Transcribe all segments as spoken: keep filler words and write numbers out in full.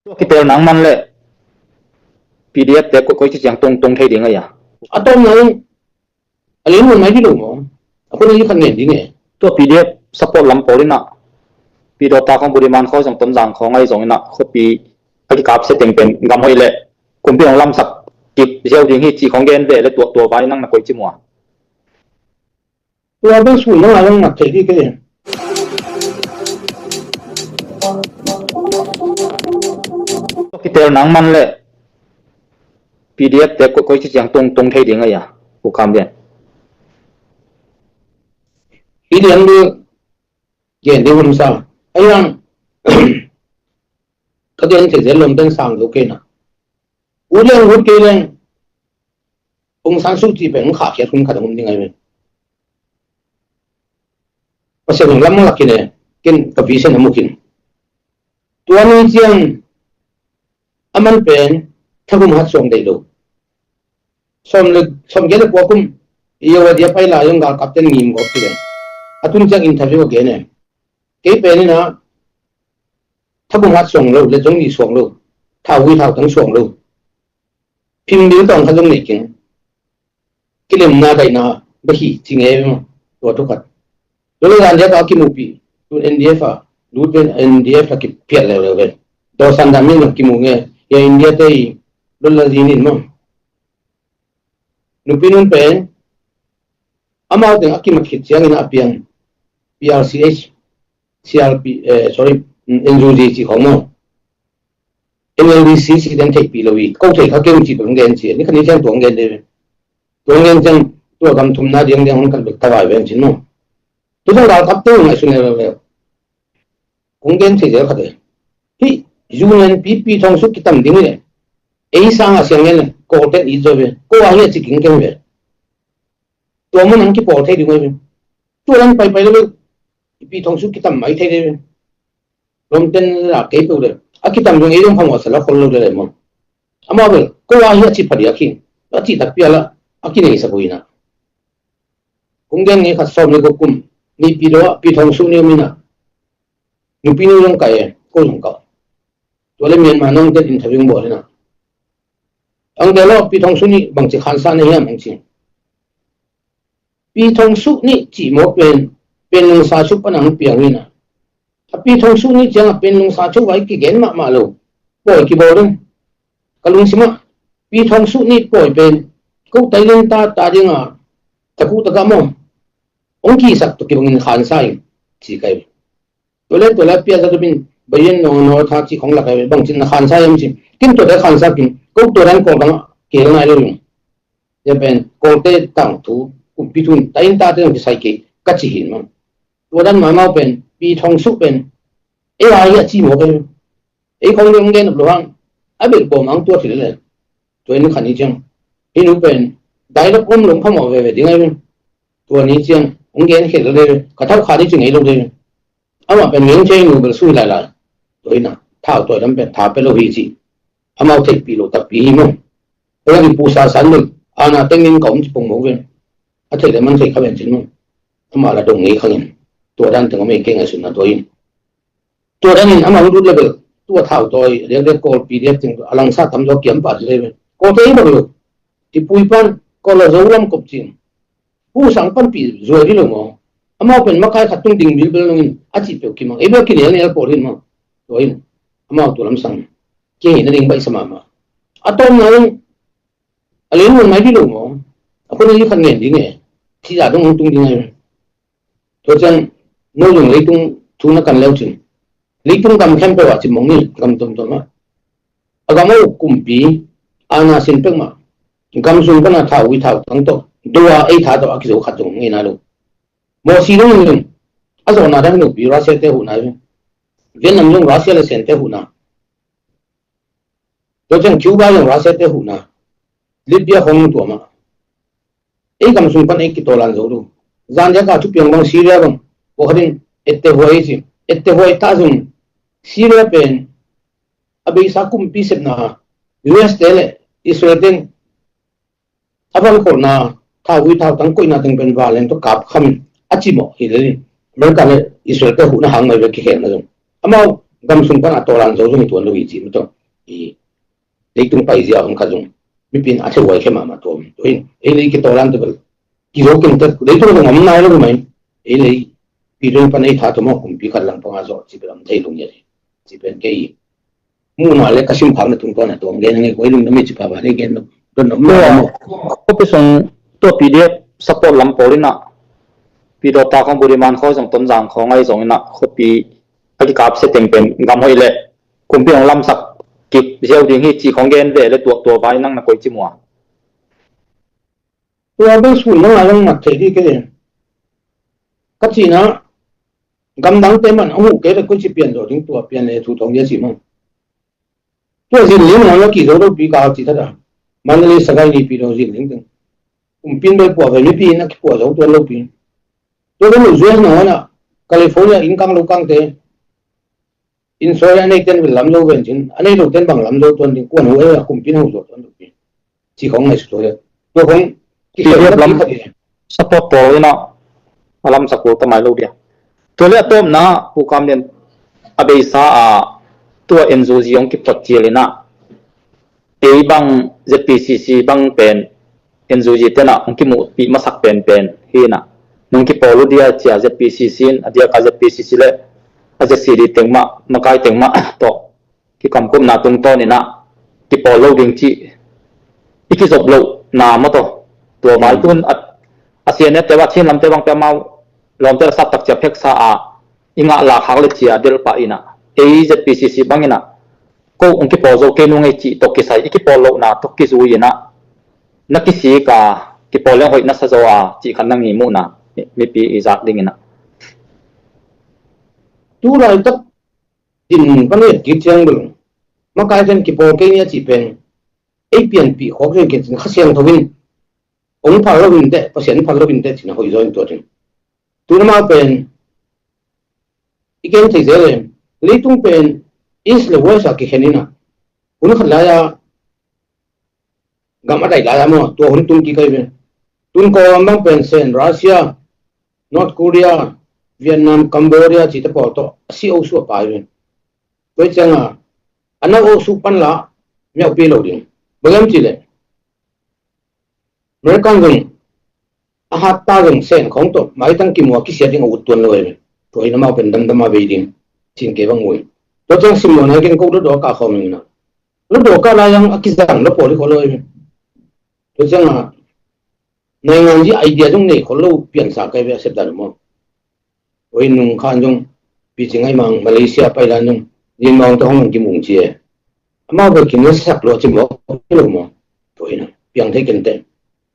Tua kitelna ang man le P D F te koi, koi ci ciang tung, tung thei ding a ia. A tawmna in a lei nuam nai di lo maw? A khun a li khat ngen ding e. Tua P D F support lam pawl in a, Pi Dawta khawng, Budiman khawng zong, Tonzang khawng ahi zong in a, khuapi a kikap setting pen gam hoih le kumpi hong lamsak kik ziau ding hi ci khawng gen ve le tua, tua vai nang na koi ci mua. Tua bang sun nang a lang mat thei di kei. Tua kitelna ang man le P D F te koi, koi ci ciang tung, tung thei ding a ia, Pu Kham Lian. Hi lian du gen ding hum sa. A yang ka gen thei zel lom ten sang lo kei na. U leng ut kei leng Aung San Suu Kyi pen hong khahkhiat hun khat a hum ding ahi ve. Pasian hong lam lakin e, ken ka vision a mukin. Tua ni ciang a man pen thakum hat suang dei lo. Sawm le, sawm giat le kua kum i yo a dia pai lai zong galkap ten ngim gawp ti le. A tun ciang interview a gen e. Kei pen in a thakum hat suang lo, le zong ni suang lo, thau hui thau tang suang lo. Phim bil tawng khat zong nei keng. Kilemna daihna bek hi ci ngei maw? Tua thu khat. Tua le zan dia ka kimupi, tu N D F a, lut ven N D F a kiphiat leuleu ven. Daw san dan min kimu nge, ya India te i, lol la zinin maw? Nupi nun pen amau teng a kimat khit ciangin a piang P R C H, C R P, eh, sorry, N U G ci khong maw? N L D C ci den theihpih lo hi, ko thei kha kei ci peng gen ci, ni khan ni thiang tuang gen de. Tuang gen ciang tua gam thumna diang diang hong kan bek tawai ven cin maw? Tu thong gal kap te ngai sun leuleu. Kong gen thei zel khat e. Hih U N P Pi Thawng Suk kitam ding hi le. Ei sang a siang ngen le Kawlten it zaw ve. Ko a hi a ci kingkeng ve. Tua mun ang kipawl thei ding uh hi ve. Tua dan paipai lo ve. Pi Thawng Suk kitam mai thei ve. Lomten la kei peuh le. A kitam ding ei dong phamawh sa la khol lo le maw. Amau bel ko a hi a ci phadiak hi. A ci tak pial a. A kinei sa buina. Kong gen ngei khat sawm le guk kum. Ni pi do a Pi Thawng Suk ni um ina. Nupi nu zong kai e, ko zong kau. Tua le Myanmar nong tet interview bawl ina. Ang de lo Pi Thawng Suk nih bangci khansa na hiam ang ci. Pi Thawng Suk nih cih mawk pen, pen lungsa suk pan ang piang ina. A Pi Thawng Suk nih ciang a pen lungsa suk vai kigen mahmah lo. Pawi kibawl in. Ka lungsim ah Pi Thawng Suk nih pawi pen, ko Thailand ta, ta ding a, taku taka maw. Ong kisak tu kibangin khansa in, ci kai. Tua le tua le pia za tu bin bayen no no tha ci khong lak ai bang cin na khansa em ci. Kin tua le khansa kin ko tua dan kong kang kel nai lo yung. Ya pen kong te tang thu kumpi thun ta in ta te nong kisai ke ka ci hin mang. Tua dan ma mau pen Pi Thawng Suk pen ei ai a ci mo pen ei khong le ong gen lo hang a bel bom ang tua thil le. Tua in khan i ciang hi nu pen dai lo kom long pha mo ve ve ding ai pen. Tua ni ciang ong gen khel lo le ka thau kha ni ci ngei lo le. Amah pen meng thei nu bel sui lailai. Tua ina thau tua lam pen tha pe lo hi ci. Amau theihpih lo takpi hi maw. Tua lam i pusa san bel ana tengin ka om ci pong mo ven. A thei le man thei kha ven cin maw. Amah la dong ngei khangin. Tua dan teng om ei kei ngai sutna tua in. Tua dan in amah hudut le bel. Tua thau tua i liak liak Kawl P D F teng a langsa tam zaw kiam pa le ven. Kawl thei bang lo. I pui pan Kawl la zo lam kop cin. Pu sang panpih zuai dih lo maw. Amau pen makai khat tung ding bilbel nungin a cih peuh kimang ei bel kinel nel pawl hin maw. Tua in amau tua lam sang kei na ding baih sa mahmah. A tawmna in a lei nuam nai dih lo maw. A khun a li khat ngen ding e. Thih zah dong hong tung ding ai. Tua ciang no zong leitung thu na kan leu cin. Leitung gam khempeuh ah cimawng ni gam tuamtuam ah. A gam a uk kumpi ana sin pek mah. Gam sung pana thau ui thau tang tawh dua ei tha tawh a kizo khat zong ngei nai lo. Mawsi dong in a zawhna dang nupi Russia te huhna hi. Vietnam zong Russia le Sen te huhna. Tua ciang Cuba zong Russia te huhna. Libya khong tuam ah. Ei gam sung pan ei kitawlan zo lo. Zan dia ka thupiang bang Syria bang. Pawkhatin ette huai ci. Ette huai ta zong Syria pen a beisa kumpi sepna U S te le Israel ten a van khawlna thau ui thau tang koihna teng pen valeng tawh kap kham a cimawh hi le ni. America le Israel te huhna hang mai ve kikhelna zong. Amau gam sung pan a tawlan zo zong hi tuan lo hi ci mah tawh. i leitung paizia hong khat zong mipi in a theuhuai khia mahmah tuam. Tua in ei lei kitawlan te bel kizo keng te, leitung zong om nai lo mai. Ei lei pi dong pan ei tha tuam aw, kumpi khat lang panga zawh ci bel om thei lo ngiat hi. Ci pen kei muhna le ka simkhakna tungtawn a tuam gen a ngei koi lungdam i ci papa le gen lo. Don om lo. Khuapi sung tua P D F support lam pawl inah Pi Dawta khawng, Budiman khawng zong, Tonzang khawng ahi zong inah khuapi a kikapsia teng pen gam hoih le kumpi hong lamsak kik ziau ding hi cih khawng gen ve le tuah tua vai nang na koici mua. Tua bel sun nang a lang mat thei dih kei. Ka cihna gamdangte man a huh kei le koici pian zawh ding, tua pian le thu thawng dia cih maw? Tua zin ling nawn lo kizo lopi ka ci thada. Mandalay sagai nipi lo zin ling teng. Kumpin bel puah ve mipi in a kipuah zo tuan lopi. Tua kan lo zuai nawn a California in kang lo kangte. In soi a nei ten bel lam zo ven cin. A nei lo ten bang lam zo tuan ding kuan ho e a kumpin ho zo tuan lopi. Ci khong ngaihsut ho e. Tua khong P D F lam support pawl inah a lamsak kul tamai lo dia. Tua le a tawpna Pu Kam Lian a beisa a tua N U G hong kipat cial inah ei bang Z P C C bang pen N U G tenah hong kimuhpih masak penpen hi inah nong kipawl uh dia cia Z P C C in a diaka Z P C C le a Z C D teng mah makai teng mah tawh kikamkupna tungtawn inah kipawl lo ding cih i kizop lohna maw taw. Tua vai tun a, a sianete va Chin lamte bangte amau lawmte la saptak cia pheksa a i ngah lakhak le cia delpah inah ei Z P C C bang inah ko hong kipawl zo kei nung ei cih tawh kisai i kipawl lohna tawh kizui inah na kisik a kipawl leng hoih na sa zaw a cih khat na ngimuhna mipi i zak ding inah. Tu laitak din pan et kik ciang bel makai ten kipawl kei nia cih pen ei pianpih khawk zen kei cin Kha Siangtho in hong phal lo in teh, Pasian phal lo in teh cin a hoih zaw in tua cin. Tun amau pen i keng thei zel em. Leitung pen East le West a kikhen inah hun khat lai-a gam a daih lai-a maw tua hun tung kik ai ve. Tun Kawlgam bang pen Sen, Russia, North Korea, Vietnam, Cambodia cite pawl tawh a si o suah pai ve. Tua cianga a na o suh pan la miaupi lo ding. Bangam cih leh American zong a hat ta zong Sen khawng tawh maitang kimua kisia ding a ut tuan lo e. Tua hi namau pen damdam a vei ding cin kei bang ui. Tua ciang simlawna gen ko dawdawk a khawm ing na. Lo dawk a lai ang a kizang lo pawl i khaw lo e. Tua cianga naingan ji idea zong nei khaw lo piansa kai ve a sepdan maw. Oi nung khan zong pi ci ngai mang Malaysia pai dan zong zin mawng te hong ang kimung ci e. Amau bel kin na sak lo ci mawk lo maw. Tua hi na piang thei ken te.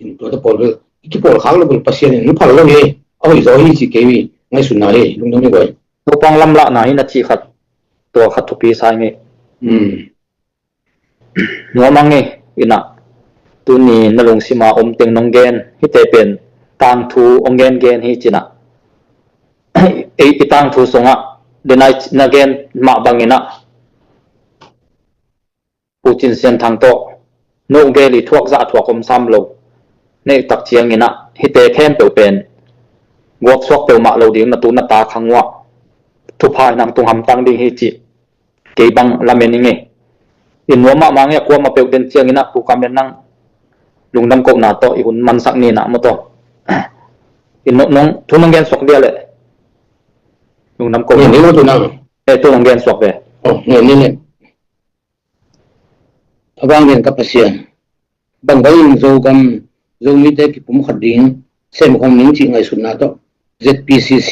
In tua te pawl bel i kipawl khak lo bel Pasian in phal lo hi. A hoih zaw hi ci kei hi ngaihsutna hi lungdam hi guai. Tupang lamlahna hi na cih khat tua khat thupi sa ing hi. Nuam ang e. Inah tuni na lungsima om teng nong gen hite pen tangthu ong gen gen hi cinah. Ei i tangthu sungah denai na gen mah banginah Pu Cin Sian Thang tawh no gel i thuak zah thuak om sam lo. Neihtak cianginah hite khempeuh pen guaksuak peuhmah lo ding na tu na ta khang uah thupha in ang tung hamtang ding hi cih kei bang lamen ing e. I nuam mahmah nge a kuamah peuh den cianginah Pu Kam Lian nang lungdam kohna tawh i hun mansak ninah maw tawh. I nong thu nong gen suak dia leh lungdam kohna. Ngen ni lo tu nang. E tu nong gen suak ve. Oh, ngen ni leh. A vang lian ka Pasian. Bangbang in Zogam Zomite kipum khat ding sem khawm ning cih ngaihsutna tawh Z P C C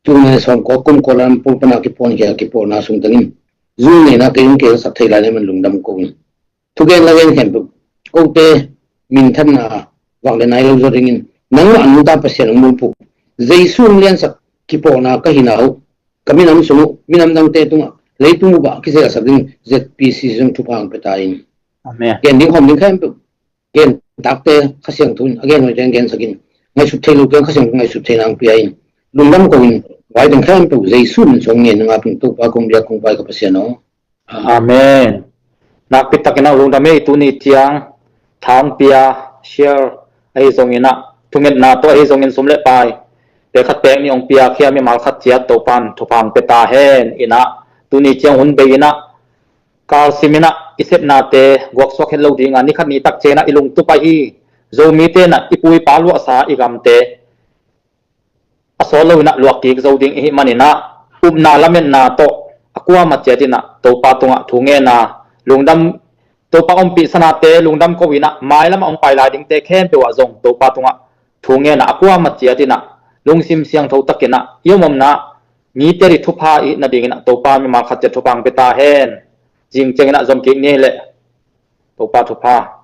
Tung le sawm kua kum kua lam pul pana kipuan kia kipawlna sung tengin zul neina kei hong kei sak thei lai le man lungdam ko in. Thugen la gen khempeuh kote minthanna vang le nai lo zaw dingin nangmah nungta Pasian hong bulpuk. Jesu hong liansak kipawlna ka hina uh ka minam sung uh minam dangte tungah leitung uh bah kizelsak ding Z P C C zong thupha hong pia ta in. Amen. Gen ding khawm ding khempeuh gen takte Kha Siangtho in a gen hoih teng gensakin ngaihsut thei lo teng Kha Siangtho ngaihsut thei nang pia in lungdam ko in vai teng khempeuh Jesu min song ngen nga pin Topa kong bia kong pai ka Pasian aw. Amen. Nakpi takin a lungdam ei tuni tiang thang pia share ahi zongin ah thungetna tawh ahi zongin sum le pai pekhat pek ni ong pia khia mimal khat ciat Topan thupha ong pia ta hen inah tuni tiang hun bei inah Kalsim inah i sepnate guaksuak het lo dinga ni khat ni tak cianginah i lungtup ahi. Zomite inah i pu i pa luahsa i gamte a sawt lo inah luak kik zo ding i hih maninah upna lametna tawh a kuamah ciat inah Topa tungah thu ngena, lungdam, Topa ompih sanate lungdam ko inah mailamah hong pai lai dingte khempeuh ah zong Topa tungah thu ngena a kuamah ciat inah lungsim siangtho takinah i om omna mite ri thupha i hih nadinginah Topa mimal khat ciat thupha hong pia ta hen. Zing cianginah zom kik ni leh Topa thupha.